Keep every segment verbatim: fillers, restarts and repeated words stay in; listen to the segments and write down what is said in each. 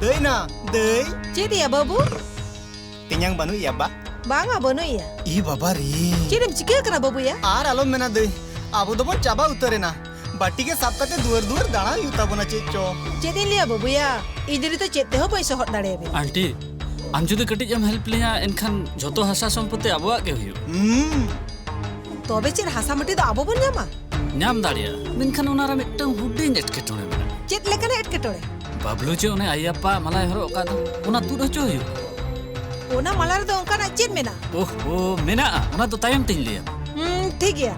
ᱫᱟᱹᱭ ᱱᱟ, ᱫᱟᱹᱭ᱾ ᱪᱮᱫ ᱭᱟ ᱵᱟᱹᱵᱩ? ᱛᱮᱧᱟᱝ ᱵᱟᱹᱱᱩᱜ ᱭᱟ ᱵᱟ? ᱵᱟᱝᱟ, ᱵᱟᱹᱱᱩᱜ ᱭᱟ᱾ ᱤ ᱵᱟᱵᱟ ᱨᱮ᱾ ᱪᱮᱫ ᱮᱢ ᱪᱤᱠᱟᱹ ᱠᱟᱱᱟ ᱵᱟᱹᱵᱩᱭᱟ? ᱟᱨ ᱟᱞᱚᱢ ᱢᱮᱱᱟ ᱫᱟᱹᱭ, ᱟᱵᱚ ᱫᱚᱵᱚᱱ ᱪᱟᱵᱟ ᱩᱛᱟᱹᱨ ᱮᱱᱟ᱾ ᱵᱟᱹᱴᱤ ᱜᱮ ᱥᱟᱵ ᱠᱟᱛᱮ ᱫᱩᱣᱟᱹᱨ ᱫᱩᱣᱟᱹᱨ ᱫᱟᱬᱟ ᱦᱩᱭᱩᱜ ᱛᱟᱵᱚᱱᱟ ᱪᱮᱫ ᱪᱚ᱾ ᱪᱮᱫ ᱤᱧ ᱞᱟᱹᱭᱟ ᱵᱟᱹᱵᱩᱭᱟ, ᱤᱧ ᱫᱚ ᱱᱤᱛᱚᱜ ᱪᱮᱫ ᱛᱮᱦᱚᱸ ᱵᱟᱹᱧ ᱥᱚᱦᱚᱫ ᱫᱟᱲᱮᱭᱟᱵᱤᱱᱟ᱾ ᱟᱱᱴᱤ, ᱟᱢ ᱡᱩᱫᱤ ᱠᱟᱹᱴᱤᱡ ᱮᱢ help ᱞᱤᱧᱟ, ᱮᱱᱠᱷᱟᱱ ᱡᱷᱚᱛᱚ ᱦᱟᱥᱟ ᱥᱚᱢᱯᱚᱛᱤ ᱟᱵᱚᱣᱟᱜ ᱜᱮ ᱦᱩᱭᱩᱜᱼᱟ᱾ ᱦᱩᱸ᱾ ᱛᱚᱵᱮ ᱪᱮᱫ ᱦᱟᱥᱟ ᱢᱟᱹᱴᱤ ᱫᱚ ᱟᱵᱚ ᱵᱚᱱ ᱧᱟᱢᱟ? ᱧᱟᱢ ᱫᱟᱲᱮᱭᱟᱜᱼᱟ, ᱢᱮᱱᱠᱷᱟᱱ ᱚᱱᱟ ᱨᱮ ᱢᱤᱫᱴᱟᱝ ᱦᱩᱰᱤᱧ ᱮᱴᱠᱮᱴᱚᱬᱮ ᱢᱮᱱᱟᱜᱼᱟ᱾ ᱪᱮᱫ ᱞᱮᱠᱟᱱᱟᱜ ᱮᱴᱠᱮᱴᱚᱬᱮ? ᱵᱟᱵᱞᱩ ᱡᱮ ᱩᱱᱤ ᱟᱭᱟᱯᱯᱟ ᱢᱟᱞᱟᱭ ᱦᱚᱨᱚᱜ ᱟᱠᱟᱫ ᱫᱚ, ᱚᱱᱟ ᱛᱩᱫ ᱦᱚᱪᱚ ᱦᱩᱭᱩᱜᱼᱟ᱾ ᱚᱱᱟ ᱢᱟᱞᱟ ᱨᱮᱫᱚ ᱚᱱᱠᱟᱱᱟᱜ ᱪᱮᱫ ᱢᱮᱱᱟᱜᱼᱟ? ᱳᱦ, ᱳ, ᱢᱮᱱᱟᱜᱼᱟ, ᱚᱱᱟ ᱫᱚ ᱛᱟᱭᱚᱢ ᱛᱮᱧ ᱞᱟᱹᱭᱟ᱾ ᱦᱩᱸ, ᱴᱷᱤᱠ ᱜᱮᱭᱟ᱾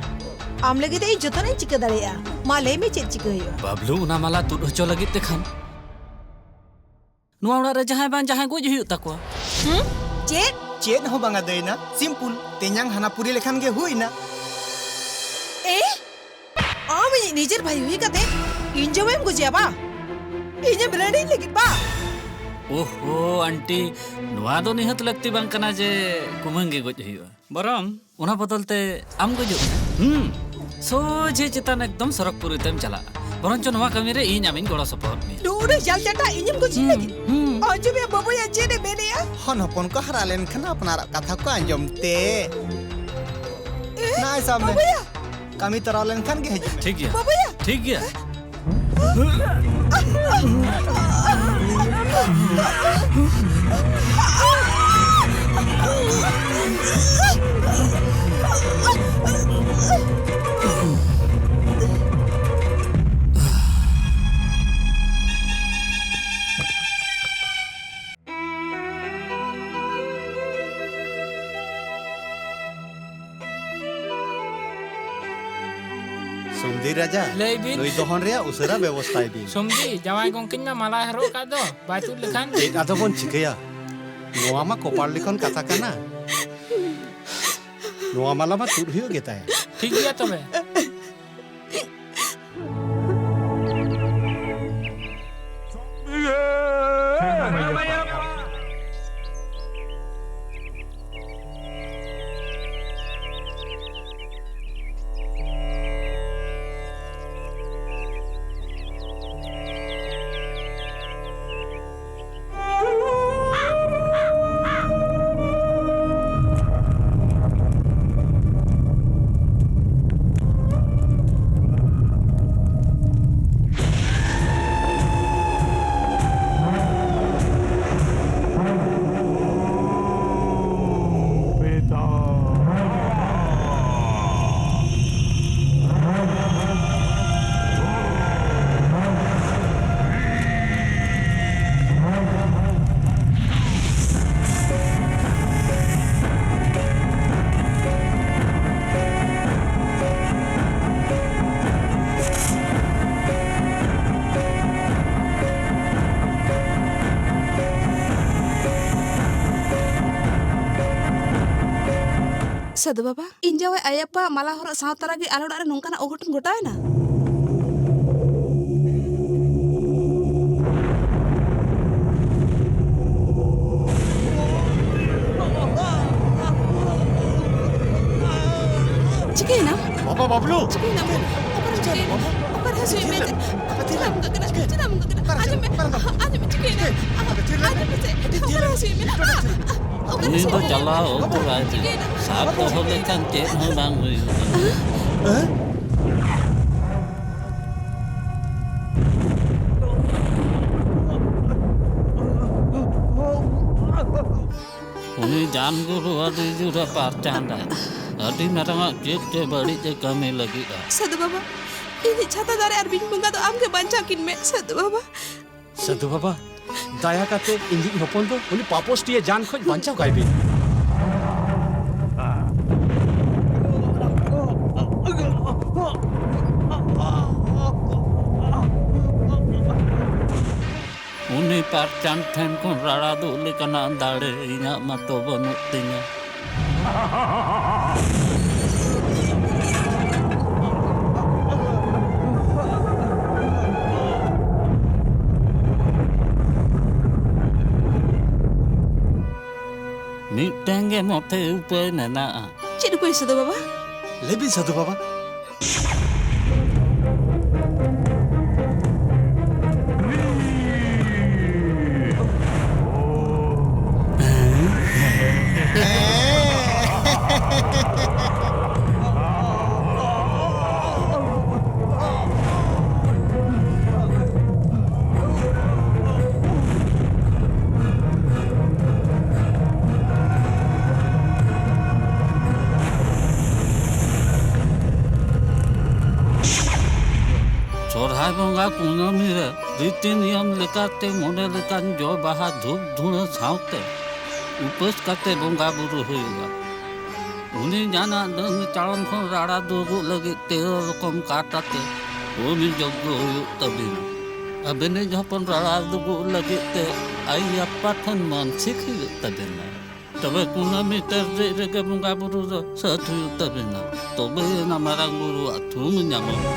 ᱟᱢ ᱞᱟᱹᱜᱤᱫ ᱤᱧ ᱡᱚᱛᱚᱱᱟᱜ ᱤᱧ ᱪᱤᱠᱟᱹ ᱫᱟᱲᱮᱭᱟᱜᱼᱟ᱾ ᱢᱟ ᱞᱟᱹᱭ ᱢᱮ, ᱪᱮᱫ ᱪᱤᱠᱟᱹ ᱦᱩᱭᱩᱜᱼᱟ? ᱵᱟᱵᱞᱩ ᱚᱱᱟ ᱢᱟᱞᱟ ᱛᱩᱫ ᱦᱚᱪᱚ ᱞᱟᱹᱜᱤᱫ ᱛᱮᱠᱷᱟᱱ ᱱᱚᱣᱟ ᱚᱲᱟᱜ ᱨᱮ ᱡᱟᱦᱟᱸᱭ ᱵᱟᱝ ᱡᱟᱦᱟᱸᱭ ᱜᱚᱡ ᱦᱩᱭᱩᱜ ᱛᱟᱠᱚᱣᱟ᱾ ᱦᱩᱸ? ᱪᱮᱫ? ᱪᱮᱫ ᱦᱚᱸ ᱵᱟᱝᱟ ᱫᱟᱹᱭᱱᱟ, simple᱾ ᱛᱮᱧᱟᱝ ᱦᱟᱱᱟ ᱯᱩᱨᱤ ᱞᱮᱠᱷᱟᱱ ᱜᱮ ᱦᱩᱭᱱᱟ᱾ ᱮ? ᱟᱢ ᱤᱧᱤᱡ ᱱᱤᱡᱮᱨ ᱵᱷᱟᱭ ᱦᱩᱭ ᱠᱟᱛᱮ ᱤᱧ ᱡᱚᱢᱮᱢ ᱜᱚᱡᱮᱭᱟ ᱵᱟ? ᱤᱧᱮᱢ ᱨᱟᱹᱲᱤᱧ ᱞᱟᱹᱜᱤᱫ ᱵᱟ? ᱳᱦᱳ, ᱟᱱᱴᱤ, ᱱᱚᱣᱟ ᱫᱚ ᱱᱤᱦᱟᱹᱛ ᱞᱟᱹᱠᱛᱤ ᱵᱟᱝ ᱠᱟᱱᱟ ᱡᱮ ᱠᱩᱢᱟᱹᱝ ᱜᱮ ᱜᱚᱡ ᱦᱩᱭᱩᱜᱼᱟ᱾ ᱵᱚᱨᱚᱝ ᱚᱱᱟ ᱵᱚᱫᱚᱞ ᱛᱮ ᱟᱢ ᱜᱚᱡᱚᱜ ᱢᱮ᱾ ᱦᱩᱸ, ᱥᱚᱡᱷᱮ ᱪᱮᱛᱟᱱ ᱮᱠᱫᱚᱢ ᱥᱚᱨᱚᱜᱽᱯᱩᱨᱤ ᱛᱮᱢ ᱪᱟᱞᱟᱜᱼᱟ᱾ ᱵᱚᱨᱚᱝ ᱪᱚ ᱱᱚᱣᱟ ᱠᱟᱹᱢᱤ ᱨᱮ ᱤᱧ ᱟᱢᱤᱧ ᱜᱚᱲᱚ ᱥᱚᱯᱚᱦᱚᱫ ᱢᱮᱭᱟ᱾ ᱱᱩᱱᱟᱹᱜ ᱡᱟᱞ ᱪᱟᱴᱟ ᱤᱧᱮᱢ ᱜᱚᱡᱤᱧ ᱦᱩᱸ, ᱞᱟᱹᱜᱤᱫ? ᱦᱩᱸ᱾ ᱟᱸᱡᱚᱢᱮᱭᱟ ᱵᱟᱹᱵᱩᱭᱟ ᱪᱮᱫ ᱮ ᱢᱮᱱᱮᱜᱼᱟ? ᱦᱚᱱ ᱦᱚᱯᱚᱱ ᱠᱚ ᱦᱟᱨᱟ ᱞᱮᱱᱠᱷᱟᱱ ᱟᱯᱱᱟᱨᱟᱜ ᱠᱟᱛᱷᱟ ᱠᱚ ᱟᱸᱡᱚᱢ ᱛᱮ᱾ ᱮ, ᱱᱟᱭ ᱥᱟᱵ ᱢᱮ᱾ ᱵᱟᱹᱵᱩᱭᱟ! ᱠᱟᱹᱢᱤ ᱛᱚᱨᱟᱣ ᱞᱮᱱᱠᱷᱟᱱ ᱜᱮ ᱦᱤᱡᱩᱜ ᱢᱮ᱾ ᱴᱷᱤᱠ ᱜᱮᱭᱟ᱾ ᱵᱟᱹᱵᱩᱭᱟ! ᱴᱷᱤᱠ ᱜᱮᱭᱟ᱾ ᱥᱚᱢᱫᱤ ᱨᱟᱡᱟ, ᱞᱟᱹᱭ ᱵᱤᱱ᱾ ᱱᱩᱭ ᱫᱚᱦᱚᱱ ᱨᱮᱭᱟᱜ ᱩᱥᱟᱹᱨᱟ ᱵᱮᱵᱚᱥᱛᱷᱟᱭ ᱵᱤᱱ᱾ ᱥᱚᱢᱫᱤ, ᱡᱟᱶᱟᱭ ᱜᱚᱝᱠᱮᱧ ᱢᱟ ᱢᱟᱞᱟᱭ ᱦᱚᱨᱚᱜ ᱟᱠᱟᱫ ᱫᱚ, ᱵᱟᱭ ᱛᱩᱫ ᱞᱮᱠᱷᱟᱱ? ᱪᱮᱫ ᱟᱫᱚ ᱵᱚᱱ ᱪᱤᱠᱟᱹᱭᱟ? ᱱᱚᱣᱟ ᱢᱟ ᱠᱚᱯᱟᱲ ᱞᱤᱠᱷᱚᱱ ᱠᱟᱛᱷᱟ ᱠᱟᱱᱟ᱾ ᱱᱚᱣᱟ ᱢᱟᱞᱟ ᱢᱟ ᱛᱩᱫ ᱦᱩᱭᱩᱜ ᱜᱮᱛᱟᱭᱟ᱾ ᱴᱷᱤᱠ ᱜᱮᱭᱟ ᱛᱚᱵᱮ᱾ ᱥᱟᱹᱫᱷᱩ ᱵᱟᱵᱟ, ᱤᱧ ᱡᱟᱶᱟᱭ ᱟᱭᱟᱯᱯᱟ ᱢᱟᱞᱟ ᱦᱚᱨᱚᱜ ᱥᱟᱶ ᱛᱟᱨᱟ ᱜᱮ ᱟᱞᱮ ᱚᱲᱟᱜ ᱨᱮ ᱱᱚᱝᱠᱟᱱᱟᱜ ᱚᱜᱷᱚᱴᱚᱱ ᱜᱷᱚᱴᱟᱣᱮᱱᱟ? ᱪᱤᱠᱟᱹᱭᱮᱱᱟ? ᱵᱟᱵᱟ ᱵᱟᱵᱞᱩ! ᱪᱤᱠᱟᱹᱭᱮᱱᱟ? ᱚᱠᱟᱨᱮ ᱪᱤᱠᱟᱹᱭᱮᱱᱟ? ᱚᱠᱟᱨᱮ ᱦᱟᱹᱥᱩᱭᱮᱫ ᱢᱮᱭᱟ? ᱪᱮᱫ ᱮᱢ ᱠᱟᱹᱜ ᱠᱟᱱᱟ? ᱪᱮᱫ ᱮᱢ ᱠᱟᱹᱜ ᱠᱟᱱᱟ? ᱟᱸᱡᱚᱢ ᱢᱮ, ᱟᱸᱡᱚᱢ ᱢᱮ, ᱪᱤᱠᱟᱹᱭᱮᱱᱟ? ᱟᱸᱡᱚᱢ ᱢᱮᱥᱮ, ᱚᱠᱟᱨᱮ ᱦᱟᱹᱥᱩᱭᱮᱫ ᱢᱮᱭᱟ? ᱚᱠᱟᱨᱮ ᱩᱱᱤ ᱫᱚ ᱦᱟᱹᱥᱩᱭᱮᱫ ᱢᱮᱭᱟ? ᱪᱟᱞᱟᱣ ᱩᱛᱟᱹᱨᱟᱭ ᱢᱮ᱾ ᱪᱤᱠᱟᱹᱭᱮᱱᱟ? ᱥᱟᱵ ᱫᱚᱦᱚ ᱞᱮᱠᱷᱟᱱ ᱪᱮᱫ ᱦᱚᱸ ᱵᱟᱝ ᱦᱩᱭᱩᱜᱼᱟ᱾ ᱩᱱᱤ ᱡᱟᱱ ᱜᱩᱨᱩ ᱟᱹᱰᱤ ᱡᱳᱨᱮ ᱯᱟᱨᱪᱟᱱ ᱫᱟᱭ᱾ ᱟᱹᱰᱤ ᱢᱟᱨᱟᱝᱟᱜ ᱪᱮᱫ ᱪᱚ ᱵᱟᱹᱲᱤᱡ ᱮ ᱠᱟᱹᱢᱤ ᱞᱟᱹᱜᱤᱫᱼᱟ᱾ ᱥᱟᱹᱫᱷᱩ ᱵᱟᱵᱟ, ᱤᱧᱤᱡ ᱪᱷᱟᱛᱟ ᱫᱟᱨᱮ ᱟᱨ ᱵᱤᱧ ᱵᱚᱸᱜᱟ ᱫᱚ ᱟᱢᱜᱮ ᱵᱟᱧᱪᱟᱣ ᱠᱤᱱ ᱢᱮ, ᱥᱟᱹᱫᱷᱩ ᱵᱟᱵᱟ᱾ ᱥᱟᱹᱫᱷᱩ ᱵᱟᱵᱟ, ᱫᱟᱭᱟ ᱠᱟᱛᱮ ᱤᱧᱤᱡ ᱦᱚᱯᱚᱱ ᱫᱚ ᱩᱱᱤ ᱯᱟᱯᱚᱥᱴᱤᱭᱟᱹ ᱡᱟᱱ ᱠᱷᱚᱱ ᱵᱟᱧᱪᱟᱣ ᱠᱟᱭ ᱵᱤᱱ᱾ ᱩᱱᱤ ᱯᱟᱨᱪᱟᱱ ᱴᱷᱮᱱ ᱠᱷᱚᱱ ᱨᱟᱲᱟ ᱫᱩᱜ ᱞᱮᱠᱟᱱᱟᱜ ᱫᱟᱲᱮ ᱤᱧᱟᱹᱜ ᱢᱟᱛᱚ ᱵᱟᱹᱱᱩᱜ ᱛᱤᱧᱟᱹ᱾ ᱢᱤᱫᱴᱟᱝ ᱜᱮ ᱢᱚᱛᱮ ᱩᱯᱟᱹᱭ ᱢᱮᱱᱟᱜᱼᱟ᱾ ᱪᱮᱫ ᱩᱯᱟᱹᱭ, ᱥᱟᱹᱫᱷᱩ ᱵᱟᱵᱟ? ᱞᱟᱹᱭ ᱵᱤᱱ, ᱥᱟᱹᱫᱷᱩ ᱵᱟᱵᱟ᱾ ᱥᱚᱨᱦᱟᱭ ᱵᱚᱸᱜᱟ ᱠᱩᱱᱟᱹᱢᱤ ᱨᱮ ᱨᱤᱛᱤ ᱱᱤᱭᱚᱢ ᱞᱮᱠᱟᱛᱮ ᱢᱚᱱᱮ ᱞᱮᱠᱟᱱ ᱡᱚ ᱵᱟᱦᱟ ᱫᱷᱩᱯ ᱫᱷᱩᱬᱟᱹ ᱥᱟᱶᱛᱮ ᱩᱯᱟᱹᱥ ᱠᱟᱛᱮ ᱵᱚᱸᱜᱟ ᱵᱩᱨᱩ ᱦᱩᱭᱩᱜᱼᱟ᱾ ᱩᱱᱤ ᱡᱟᱱᱟᱜ ᱰᱟᱹᱱ ᱪᱟᱲᱚᱱ ᱠᱷᱚᱱ ᱨᱟᱲᱟ ᱫᱩᱜᱩᱜ ᱞᱟᱹᱜᱤᱫ ᱛᱮ ᱨᱚᱠᱚᱢ ᱠᱟᱴ ᱟᱛᱮ ᱦᱳᱢᱤ ᱡᱚᱜᱽᱜᱚ ᱦᱩᱭᱩᱜ ᱛᱟᱹᱵᱤᱱᱟ᱾ ᱟᱵᱮᱱᱤᱡ ᱦᱚᱯᱚᱱ ᱨᱟᱲᱟ ᱫᱩᱜᱩᱜ ᱞᱟᱹᱜᱤᱫ ᱛᱮ ᱟᱭᱟᱯᱯᱟ ᱴᱷᱮᱱ ᱢᱟᱱᱥᱤᱠ ᱦᱩᱭᱩᱜ ᱛᱟᱵᱮᱱᱟ᱾ ᱛᱚᱵᱮ ᱠᱩᱱᱟᱹᱢᱤ ᱛᱮᱨᱫᱮᱡ ᱨᱮᱜᱮ ᱵᱚᱸᱜᱟ ᱵᱩᱨᱩ ᱫᱚ ᱥᱟᱹᱛ ᱦᱩᱭᱩᱜ ᱛᱟᱵᱮᱱᱟ, ᱛᱚᱵᱮᱭᱮᱱᱟ ᱢᱟᱨᱟᱝ ᱵᱩᱨᱩᱣᱟᱜ ᱛᱷᱩᱢ ᱧᱟᱢᱚᱜᱼᱟ᱾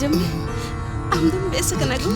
ᱟᱸᱡᱚᱢ ᱢᱮ, ᱟᱢ ᱫᱚᱢ ᱵᱮᱥ ᱟᱠᱟᱱᱟ ᱜᱳ᱾